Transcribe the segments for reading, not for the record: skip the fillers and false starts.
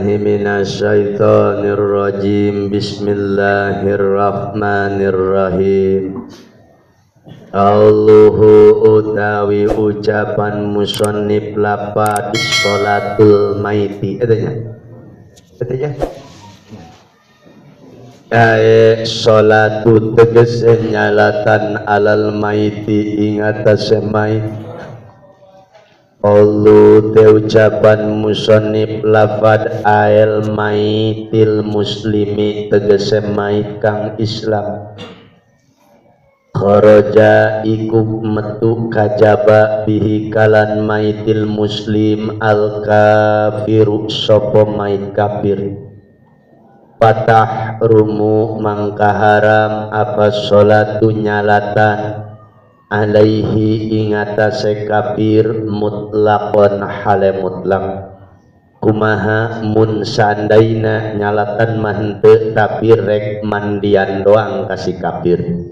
billahi minasyaitonir rajim. Bismillahirrahmanirrahim. Allahu utawi ucapan musannif lapad sholatul maiti. Etanya. Etanya. Ae sholatu tegese nyalatan alal maiti ing atase mait. Allahu te ucapan musannif lafad ael maitil muslimi tegese mait kang Islam. Kharaja iku metu kajaba bihi kalan maitil muslim al kafiru sapa mait kafir. Patah rumu mangka haram apa sholatu nyalatan alaihi ing atase kafir mutlaqon hale mutlak. Kumaha mun sandaina nyalatan mah henteu tapi rek mandian doang kasih kafir.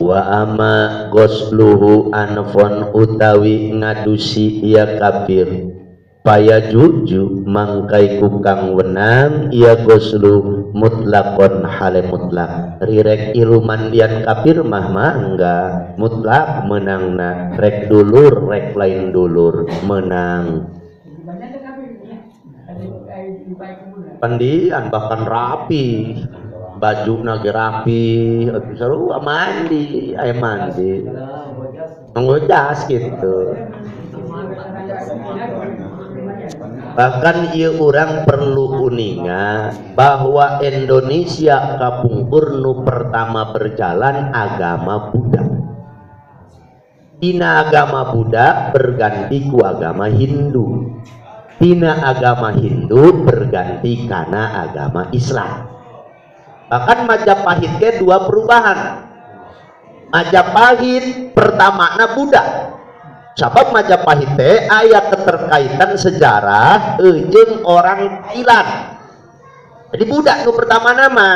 Wa ama gosluhu anfon utawi ngadusi ia kafir paya juju mangkai kukang wenang ia goslu mutlakon hale mutlak. Rirek ilu mandian kafir mah mangga mutlak menangna, rek dulur rek lain dulur menang. Pandian bahkan rapi, baju nage rapi, seru mandi, ayo mandi, nggojas gitu. Bahkan ieu urang perlu uninga bahwa Indonesia kapungkur nu pertama berjalan agama Buddha. Tina agama Buddha berganti ku agama Hindu. Tina agama Hindu berganti kana agama Islam. Bahkan Majapahit ke dua perubahan. Majapahit pertamana Buddha. Sabab Majapahit teh aya keterkaitan sejarah jeung orang Thailand. Jadi Buddha nu pertama nama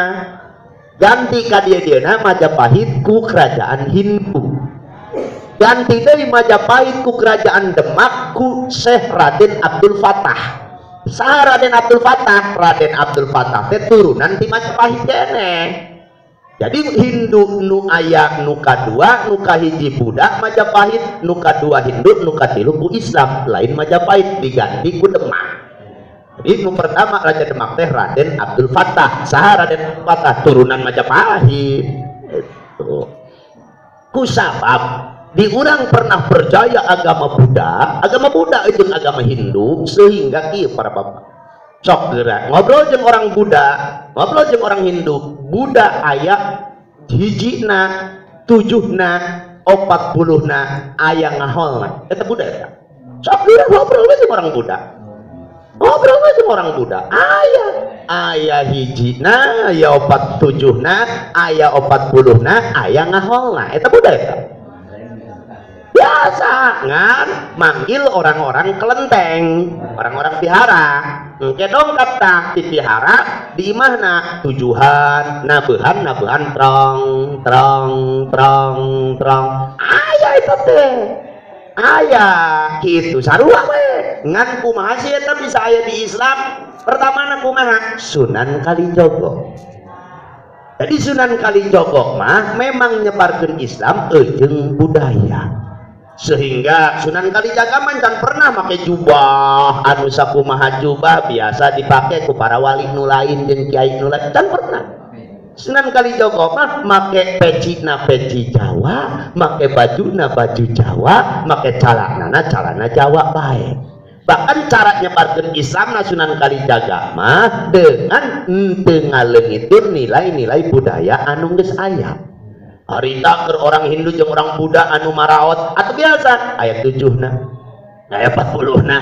ganti ka dieu-dieuna Majapahit ku kerajaan Hindu. Ganti deui Majapahit ku kerajaan Demak ku Syekh Raden Abdul Fattah. Saha Raden Abdul Fattah? Raden Abdul Fattah teh turunan ti Majapahit keneh. Jadi Hindu nu aya nu kadua, nu kahiji Buddha Majapahit, nu kadua Hindu, nu katilu ku Islam, lain Majapahit diganti ku Demak. Jadi nu pertama Raja Demak teh Raden Abdul Fattah. Saha Raden Abdul Fattah? Turunan Majapahit. Itu. Ku sabab di urang pernah percaya agama Buddha itu agama Hindu, sehingga kieu para bapak sok geura ngobrol jeung orang Buddha, ngobrol jeung orang Hindu. Buddha aya hijina, tujuhna, 40na aya ngaholna. Eta Buddha eta. Sok geura ngobrol we jeung orang Buddha. Ngobrol we jeung orang Buddha. Aya aya hijina, aya 47na, aya 40na, aya ngaholna. Eta Buddha eta. Biasa ngan manggil orang-orang kelenteng, orang-orang vihara. Engke dongkap tah di vihara di imahna tujuhan, nabehan nabehan trong trong trong trong. Aya eta teh. Aya kitu sarua we. Ngan kumaha sih eta bisa aya di Islam? Pertamana kumaha? Sunan Kalijogo. Jadi Sunan Kalijogo mah memang nyebarkeun Islam eujeung budaya. Sehingga Sunan Kalijaga mah can pernah make jubah anu sakumaha jubah biasa dipake ku para wali nu lain jeung kiai nu lain, can pernah. Sunan Kalijaga mah make pecina peci Jawa, make bajuna baju Jawa, make calanana calana Jawa bae. Bahkan cara nyebarkeun Islam na Sunan Kalijaga mah dengan henteu ngaleungitkeun nilai-nilai budaya anu geus aya. Harita keur orang Hindu jeung orang Buddha anu maraot atau biasa aya 7na, aya 40na,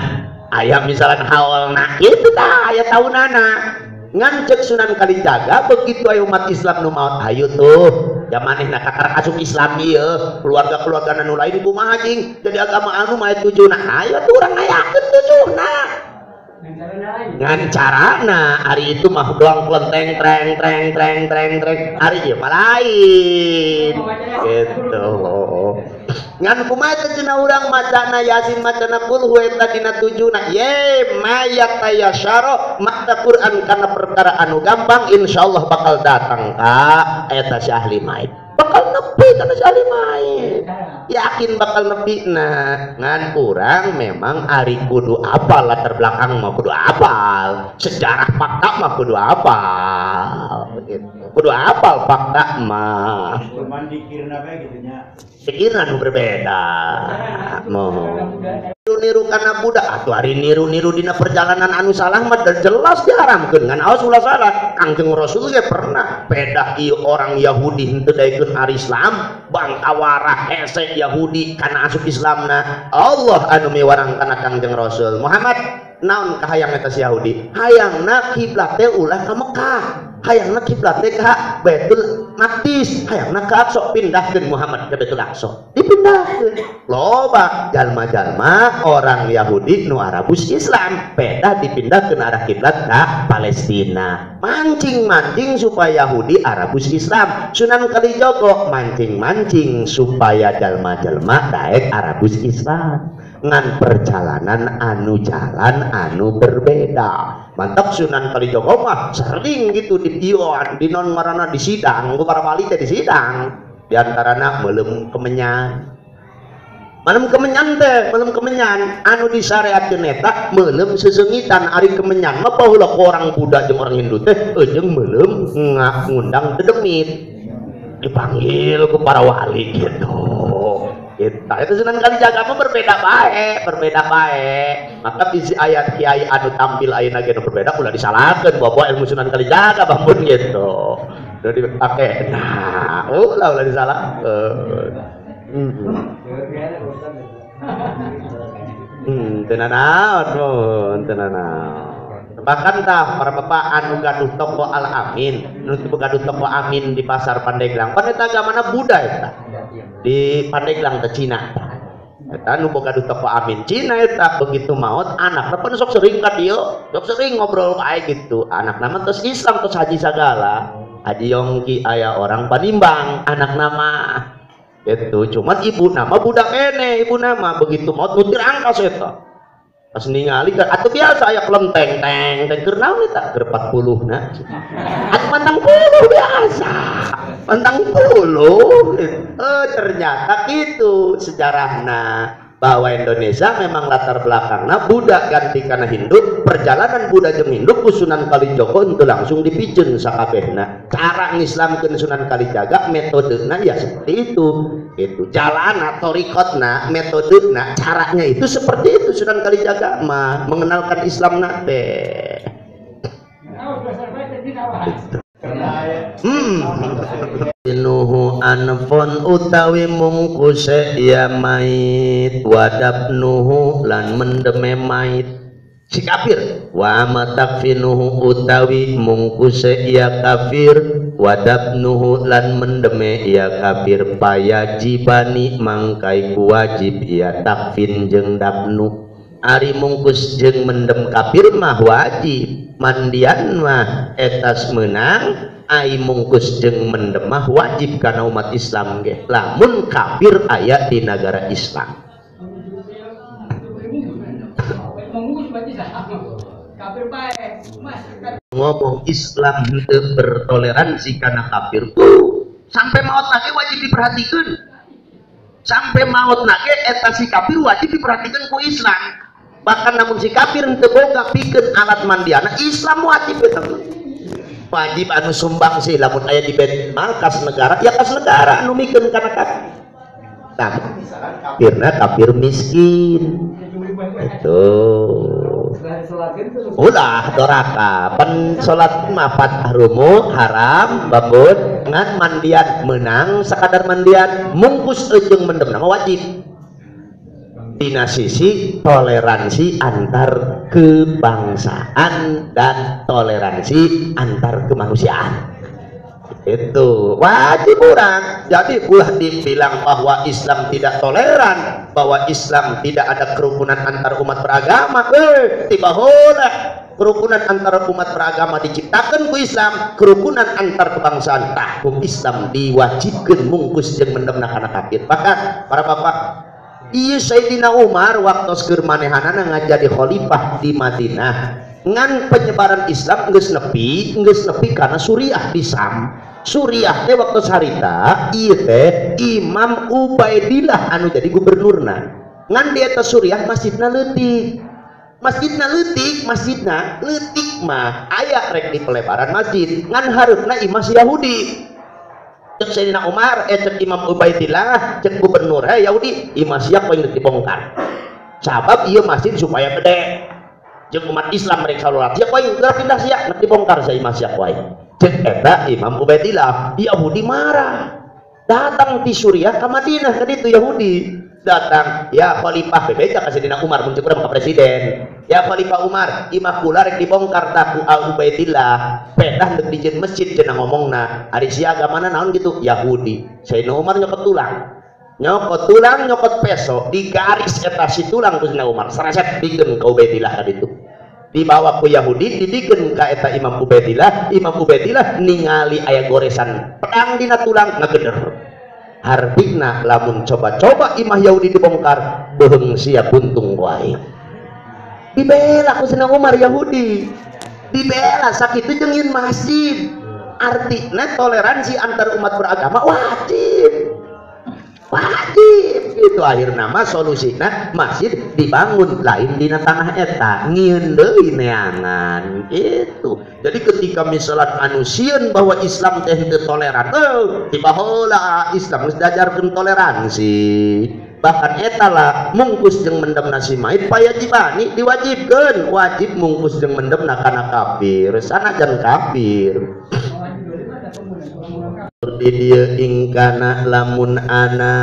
aya misalkan haolna, kitu tah aya taunana. Ngan ceuk Sunan Kalijaga begitu aya umat Islam nu maot, hayu tuh jamanehna kakara asup Islam ieu, keluarga-keluarga nu lain kumaha jing jadi agama anu mah aya 7na, hayu tuh urang ngayakeun 7na. Ngan carana hari itu mah doang kelenteng treng treng treng treng treng, hari ieu mah lain gitu. Ngan kumaha teh cenah urang macana Yasin macana Qul huwa eta dina tujuna ye mayat tayasyara maca Quran kana perkara anu gampang insyaallah bakal datang ka eta si ahli mait. Bakal nepi kana si ahli mait. Yakin bakal nepi na. Ngan urang memang ari kudu apal latar belakang mah kudu apal, sejarah fakta mah kudu apal gitu. Kudu apal fakta mah. Cuman dikirna bae gitu nya. Pikiran berbeda. Mohon. Niru kana budak atuh ari niru-niru dina perjalanan anu salah mah jelas diharamkeun ngan awas ulah salah. Kangjeng Rasul ge pernah pedah ieu orang Yahudi henteu daekeun ari Islam, bangkawara hese Yahudi kana asup Islamna. Allah anu miwarang kana Kangjeng Rasul Muhammad naon kahayang eta si Yahudi? Hayangna kiblat teh ulah ka Mekah, hayangna kiblat teh ka Baitul Maqdis, hayangna ka Aqsa, pindahkeun Muhammad ke Baitul Aqsa. Dipindahkeun. Loba jalma-jalma orang Yahudi nu Arabus Islam, pedah dipindahkeun arah kiblat ka Palestina. Mancing-mancing supaya Yahudi Arabus Islam. Sunan Kalijogo mancing-mancing supaya jalma-jalma daek Arabus Islam. Ngan perjalanan anu jalan anu berbeda. Mantap Sunan Kalijogo mah sering gitu di pion, di non marana di sidang, ku para wali teh di sidang. Di antarana meuleum kemenyan. Meuleum kemenyan teh, meuleum kemenyan anu disareatkeun eta meuleum sesengitan ari kemenyan mah baheula ku orang Buddha jeung orang Hindu teh jeung meuleum ngundang dedemit. Dipanggil ku para wali gitu. Kita itu Sunan Kalijaga mah berbeda bae, berbeda bae. Maka bisi ayat kiai anu tampil ayeuna ge nu berbeda ulah disalahkeun bawa ilmu Sunan Kalijaga bampun gitu. Udah dipake. Nah, ulah ulah disalahkeun. Teu nanaon mun, teu nanaon. Bahkan tah para bapak anu gaduh toko Al Amin, nu gaduh toko Amin di pasar Pandeglang. Pan eta agamana Buddha eta. Di Pandeglang teh Cina. Eta nu boga gaduh toko Amin Cina eta begitu maot anakna pan sok sering ka dieu, sok sering ngobrol bae gitu. Anakna mah tos Islam tos haji sagala. Haji Yongki aya orang Panimbang, anakna mah gitu. Cuman ibu nama budak kene, ibu nama begitu maot mutir angkas eta. Pas ningali atuh biasa aya kelenteng teng teng keur naon eta keur 40 na. Atuh pantang puluh biasa. Pantang puluh. Ternyata gitu sejarahna bahwa Indonesia memang latar belakangna Buddha ganti kana Hindu, perjalanan Buddha jeung Hindu ku Sunan Kalijogo itu langsung dipijeun sakabehna. Cara ngislamkeun Sunan Kalijaga metodena ya seperti itu. Itu jalan thoriqotna, metodena, caranya itu seperti itu Sunan Kalijaga mah mengenalkan Islam na teh. Nuhu anfon utawi mungkuse ya mait wadabnuhu lan mendeme mait si kafir wa matakfinuhu utawi mungkuse ya kafir wadabnuhu lan mendeme ya kafir payajibani mangkai wajib ya takfin jeung dabnu. Ari mungkus jeung mendem kafir mah wajib, mandian mah etas menang. Ai mungkus jeung mendem mah wajib kana umat Islam ge lamun kafir aya di negara Islam. Ngomong Islam henteu bertoleransi kana kafir tuh sampai maot lagi wajib diperhatikan. Sampai maot lagi eta si kafir wajib diperhatikan ku Islam. Bahkan namun si kafir henteu boga pikeun alat mandiana Islam wajib eta. Wajib anu sumbang sih lamun aya di bait mal kas negara ya kas negara anu mikeun kana kafir. Tah kafirna kafir miskin. Itu. Ulah doraka pen salat mah harumu haram babut ngan mandian menang sakadar mandian mungkus jeung mendem nama wajib. Dina sisi toleransi antar kebangsaan dan toleransi antar kemanusiaan itu wajib orang. Jadi ulah dibilang bahwa Islam tidak toleran, bahwa Islam tidak ada kerukunan antar umat beragama, tiba heula Kerukunan antara umat beragama diciptakan ku Islam, kerukunan antar kebangsaan tah ku Islam diwajibkeun mungkus jeung mendemna kana kafir. Bahkan para bapak, ieu Sayyidina Umar waktu keur manehanana ngajadi khalifah di Madinah, ngan penyebaran Islam geus nepi kana Suriah di Sam. Suriah teh waktu harita ieu teh Imam Ubaidillah anu jadi gubernurna. Ngan di eta Suriah masjidna leutik. Masjidna leutik, masjidna leutik mah aya rek di pelebaran masjid, ngan hareupna imah si Yahudi. Cek Sayyidina Umar, cek Imam Ubaidillah, cek gubernur, hei Yahudi, imah siap poin dibongkar. Sabab ieu masjid supaya gede. Jeung umat Islam mereka salat, siap poin geura pindah sia, nek dibongkar sia imah siap poin. Cek eta Imam Ubaidillah, Yahudi marah. Datang ti Suriah ka Madinah ka ditu Yahudi. Datang, ya khalifah bebeja ka Sayyidina Umar mun urang ka presiden. Ya khalifah Umar, imah kula rek dibongkar tah ku Al Ubaidillah. Pedah deuk dijieun masjid cenah ngomongna. Ari sia agamana naon gitu? Yahudi. Sayyidina Umar nyokot tulang. Nyokot tulang, nyokot peso, digaris eta si tulang ku Sayyidina Umar. Sareset dikeun ka Ubaidillah ka ditu. Dibawa ku Yahudi, didikeun ka eta Imam Ubaidillah. Imam Ubaidillah ningali aya goresan pedang dina tulang ngageder. Hartina lamun coba-coba imah Yahudi dibongkar beuheung sia buntung wae. Dibela ku Sayyidina Umar Yahudi, dibela sakitu jeung yeun masjid. Artina toleransi antar umat beragama wajib, wajib gitu. Akhirna mah solusina masjid dibangun lain dina tanah eta ngieun deui neangan gitu. Jadi ketika misalnya anu sieun bahwa Islam teh teu toleran, tiba heula Islam geus diajarkeun toleransi. Bahkan eta lah mungkus jeung mendemna si mait payajibani diwajibkeun, wajib mungkus jeung mendemna kana kafir, sanajan kafir. Di dieu ingkana lamun ana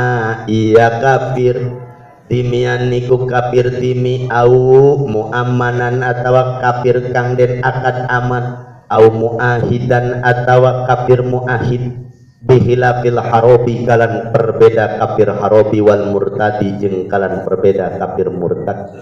iya kafir timian niku kafir timi au muamanan atawa kafir kang den akad aman au muahidan atawa kafir muahid bihilafil harobi kalan perbeda kafir harobi wal murtadi jeung kalan perbeda kafir murtad.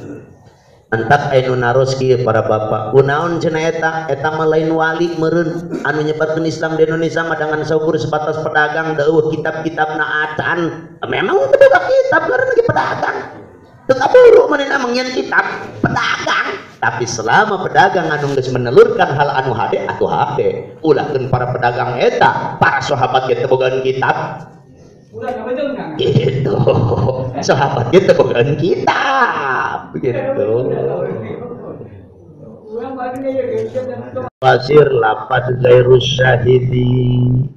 Antak anu naros kieu para bapak, kunaon cenah eta eta mah lain wali meureun anu nyebarkeun Islam di Indonesia mah dengan saukur sebatas pedagang deueuh kitab-kitabna acan. Memang teu boga kitab karena lagi pedagang. Teu kaburu manehna mangieun kitab pedagang. Tapi selama pedagang anu geus menelurkan hal anu hade atuh hade. Ulahkeun para pedagang eta, para sahabat ge teu bogaan kitab. Gitu. Sahabat ge teu bogaan kitab gitu. Pasir lapat gairus syahidi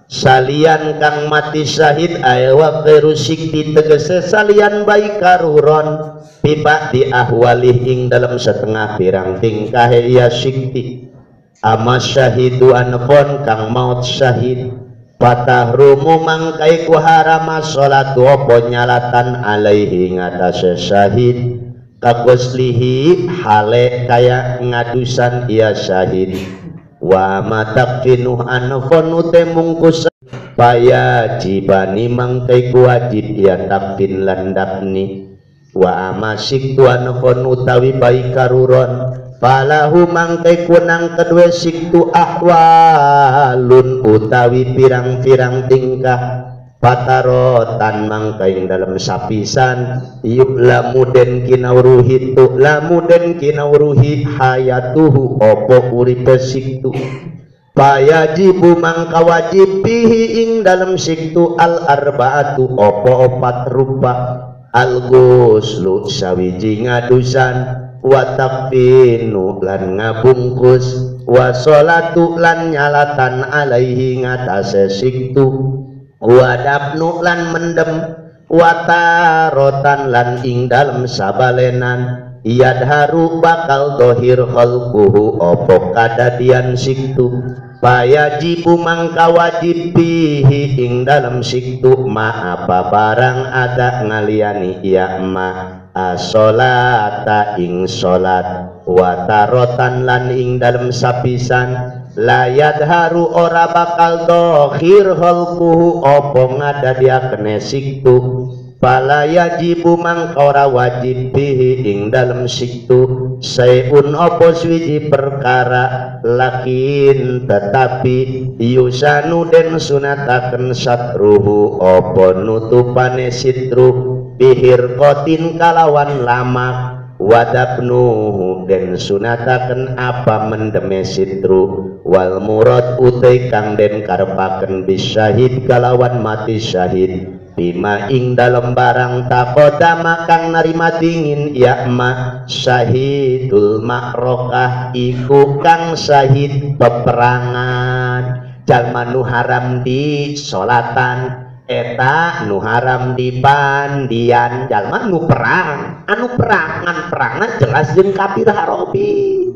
salian kang mati syahid aewa gairus sikti tegese salian baik karuron pipa di ahwalih ing dalam setengah pirang tingkahe ya sikti ama syahidu anfon kang maut syahid patahrumu mangkai ku harama sholatu opo nyalatan alaihi ngatasé syahid kagoslihi hale kaya ngadusan ia syahid wa matakfinuh anfon ute mungkus paya jibani mangkai ku wajib ia takfin landapni wa amasik tuanfon utawi baik karuron falahu mangkai kunang kedue siktu ahwalun utawi pirang-pirang tingkah patarotan mangkai dalam sapisan yuk lamuden kinauruhi tu lamuden kinauruhi hayatuhu opo uripe siktu payajibu mangka wajib pihi ing dalam siktu al arbaatu opo opat rupa al guslu sawiji ngadusan wa takfinu lan ngabungkus wa sholatu lan nyalatan alaihi ngatasé siktu wa dafnu lan mendem wa tarotan lan ing dalem sabalenan yadharu bakal dohir khalquhu opo kadadian siktu payajibu mangka wajib bihi ing dalem siktu ma apa barang ada ngaliani ya ma asolata ing solat watarotan lan ing dalem sapisan layadharu ora bakal dohir khalquhu opo ngadadiakene siktu Fala yajibu mangka ora wajib bihi ing dalem siktu sayun apa suwiji perkara lakin tetapi yusanu den sunataken satruhu apa nutupane sitru bihir kotin kalawan lamak wadabnuhu den sunataken apa mendeme sitru wal murad utai kang den karepaken bisyahid kalawan mati syahid bima ing dalem barang takodama kang narima dingin ya ma syahidul makrokah iku kang syahid peperangan jalma nu haram di solatan eta nu haram di pandian jalma nu perang anu perang ngan perangna jelas jeung kafir harobi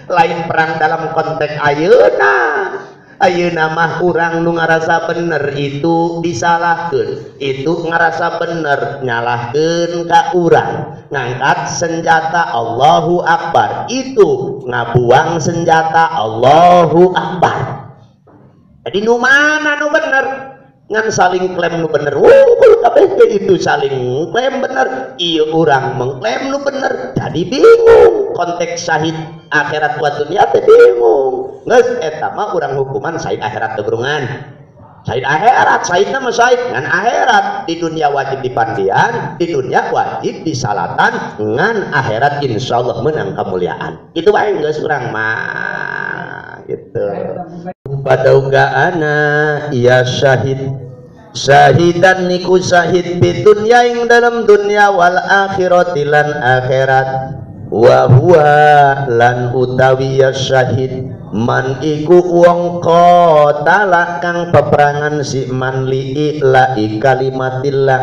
lain perang dalam konteks ayeuna. Ayeuna mah urang nu ngarasa bener itu disalahkeun, itu ngarasa bener nyalahkeun ka urang, ngangkat senjata Allahu Akbar, itu ngabuang senjata Allahu Akbar. Jadi nu mana nu bener? Ngan saling klaim nu bener, wungkul kabeh itu saling klaim bener, ieu urang mengklaim nu bener, jadi bingung konteks syahid akhirat wa dunya teh bingung. Geus eta mah urang hukuman syahid akhirat teu berungan. Syahid akhirat, syahidna mah syahid ngan akhirat di dunia wajib dipandian, di dunia wajib disalatan, ngan akhirat insyaallah menang kemuliaan. Itu wae geus urang mah gitu. Pada uga ana ya syahid syahidan niku syahid di dunya ing dalam dunya wal akhirati lan akhirat wa huwa lan utawi ya syahid man iku wong qatala kang peperangan si man li ila kalimatillah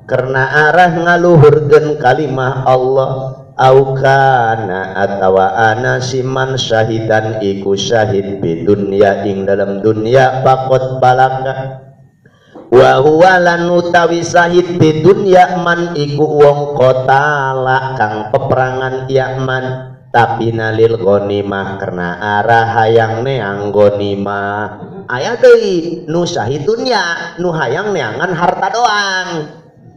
karena arah ngaluhurkeun kalimah Allah au kana atawa ana siman syahidan iku syahid di dunya ing dalam dunya faqad balaka wa huwa lan utawi syahid di dunya man iku wong qatala kang peperangan ya man tapi nalil ghanimah karena arah hayang neang ghanimah aya deui nu syahid dunya nu hayang neangan harta doang.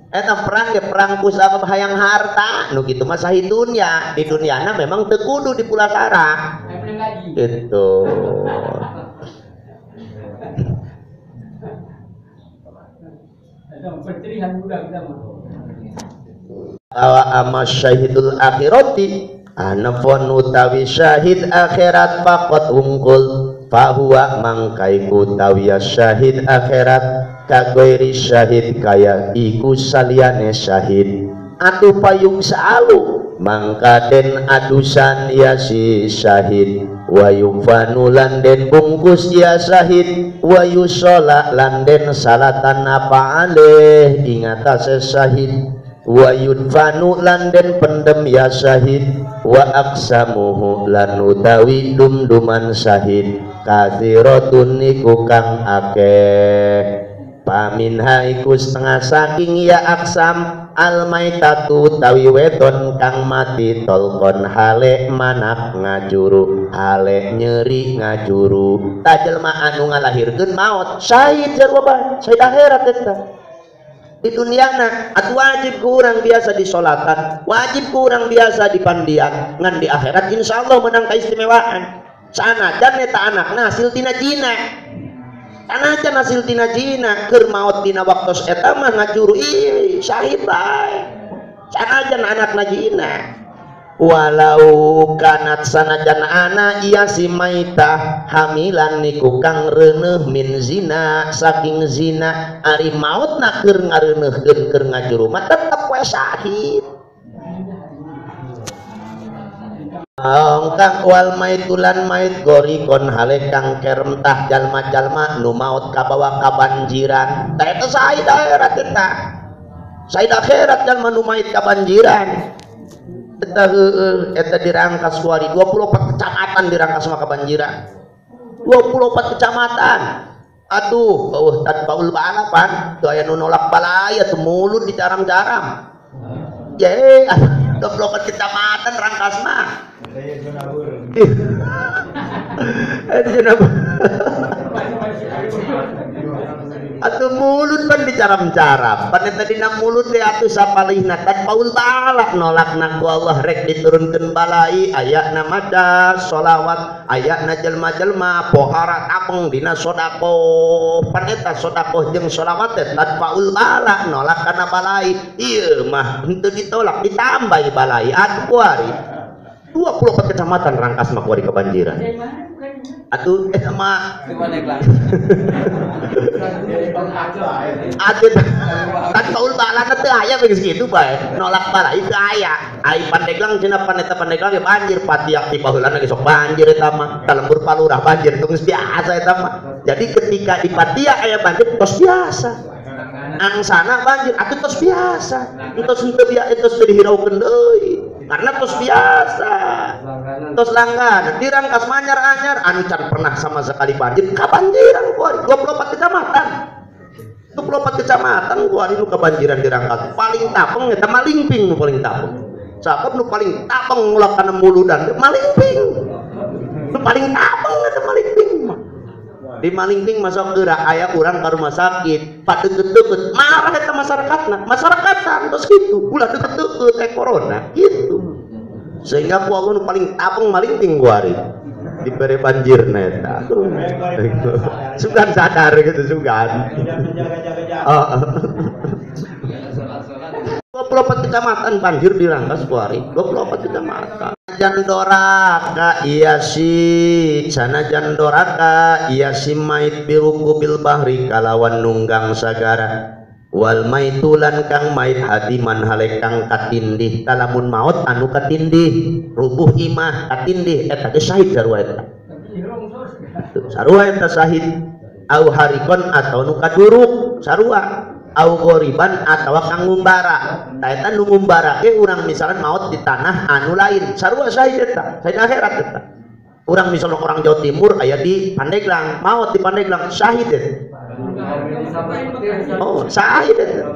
Eta perang ge perang ku sabab hayang harta nu kitu mah syahid dunya di dunyana memang teu kudu dipulasara gitu. Awa ama syahidul akhirati anafon utawi syahid akhirat faqat unggul fahuwa mangkai utawi syahid akhirat kagoiri syahid kaya iku saliyane syahid atuh payung saalu mangka den adusan ya si syahid wa yufanu lan den bungkus ya syahid wa yusola lan den salatan apa aleh ing atase syahid wa yudfanu lan den pendem ya syahid wa aksamuhu lan utawi dum-duman syahid katsiratun niku kang akeh paminha iku setengah saking ya aksam almaitatu tawi wedon kang mati tolkon hale manak ngajuru hale nyeri ngajuru ta jelema anu ngalahirkeun maot syahid jarwa syahid akhirat eta di duniana atuh wajib kurang biasa di solatan wajib kurang biasa di pandian ngan di akhirat insyaallah menang keistimewaan sanajan eta anakna hasil tina jina sanajan hasil tina jina keur maot dina waktos eta mah ngajuru ih syahid bae sanajan anakna jina walau kanat sanajan ana iya si maitah hamilan niku kang reuneuh min zina saking zina ari maotna keur ngareuneuhkeun keur ngajuru mah tetep we syahid. Kang wal maitulan mait gorikon hale kang keremtah jalma-jalma nu maot kabawa kabanjiran tah eta syahid akhirat eta syahid akhirat jalma nu mait kabanjiran eta heueuh eta dirangkas kuari 24 kecamatan dirangkas mah kabanjiran 24 kecamatan atuh eueuh tanpaul balapan teu aya nu nolak balaya teu mulut dicaram-caram ye 24 kecamatan rangkas mah. Atuh mulut pan dicaram-caram pan eta dina mulut teh atuh sapalihna tanpaul bala nolakna ku Allah rek diturunkeun balai ayana maca sholawat ayana jelma-jelma pohara tapeng dina sedekah pan eta sedekah jeung sholawat teh tanpaul bala nolak kana balai ieu mah henteu ditolak ditambahi balai atuh kuari 24 kecamatan Rangkas mah kuari kebanjiran. Atuh eta mah atuh tanpaul balana teu aya geus kitu bae nolak balai teu aya. Ai Pandeglang cenah paneta Pandeglang ge banjir patiak di baheulana ge sok banjir eta mah talembur palurah banjir geus biasa eta mah. Jadi ketika di Patiak aya banjir tos biasa. Angsana banjir atuh tos biasa. Entos henteu biasa tos teu dihiraukeun deui. Karena tos biasa. Tos langganan di Rangkas manyar-anyar anu can pernah sama sekali banjir kabanjiran kuari 24 kecamatan. 24 kecamatan kuari nu kabanjiran di Rangkas. Paling tapeng eta Malingping nu paling tapeng. Sabab nu paling tapeng ngulak kana muludan Malingping. Nu paling tapeng eta Malingping mah. Di Malingping masuk geura aya urang ka rumah sakit, padeukeut-deukeut marah eta masyarakatna. Masyarakatan tos kitu, ulah deukeut-deukeut eh corona gitu. Sehingga ku Allah nu paling tapeng Malingping kuari. Dibere banjirna eta. Sugan sadar gitu sugan. Heeh. 24 kecamatan banjir di Rangkas kuari, 24 kecamatan. Sanajan doraka iya si, sanajan doraka iya si mait biruku bil bahri kalawan nunggang sagara. Wal maitulan kang mait hadiman hale kang katindih, talamun maut anu katindih, rubuh imah katindih eta ge syahid sarua eta. Sarua eta syahid au harikon atau nu kaduruk sarua. Au goriban atawa kang ngumbara. Ta eta nu ngumbara ge urang misalkan maut di tanah anu lain, sarua syahid eta, syahid akhirat eta. Urang misalkan orang Jawa Timur aya di Pandeglang, maut di Pandeglang syahid eta. Oh, syahid eta.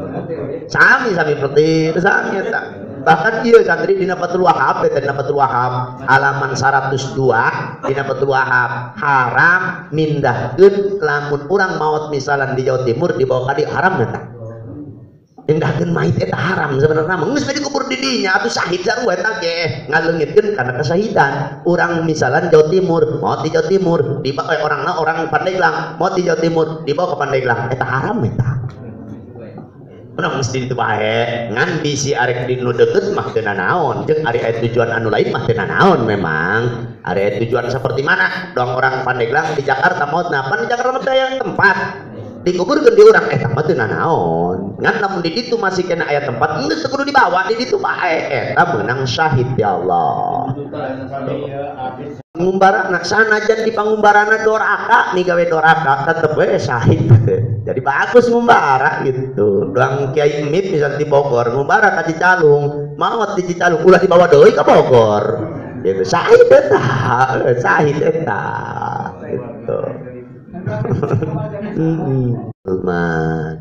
Sami sami petir, sami eta. Bahkan ieu santri dina Fathul Wahab eta dina Fathul Wahab halaman 102 dina Fathul Wahab haram mindahkeun lamun urang maot misalan di Jawa Timur dibawa ka dieu haram eta. Mindahkeun mait eta haram sebenarnya mah geus dikubur di dinya atuh syahid sarua eta ge ngaleungitkeun kana kesahidan. Urang misalan Jawa Timur maot di Jawa Timur dibawa orangna orang Pandeglang maot di Jawa Timur dibawa ke Pandeglang eta haram eta. Urang mesti ditu bae ngan bisi arek di nu deukeut mah teu nanaon jeung ari aya tujuan anu lain mah teu nanaon memang ari aya tujuan seperti mana dong orang Pandeglang di Jakarta maotna pan di Jakarta mah aya tempat dikuburkeun di urang eta mah teu nanaon ngan lamun di ditu masih kena aya tempat geus teu kudu dibawa di ditu bae eta meunang syahid ya Allah. Pangumbarana sanajan di pangumbarana doraka migawe doraka tetep we syahid. Jadi bagus ngumbara gitu. Doang Kiai Mip misal di Bogor ngumbara ka Cicalung, maot di Cicalung ulah dibawa deui ka Bogor. Gitu syahid eta, syahid eta gitu. Man.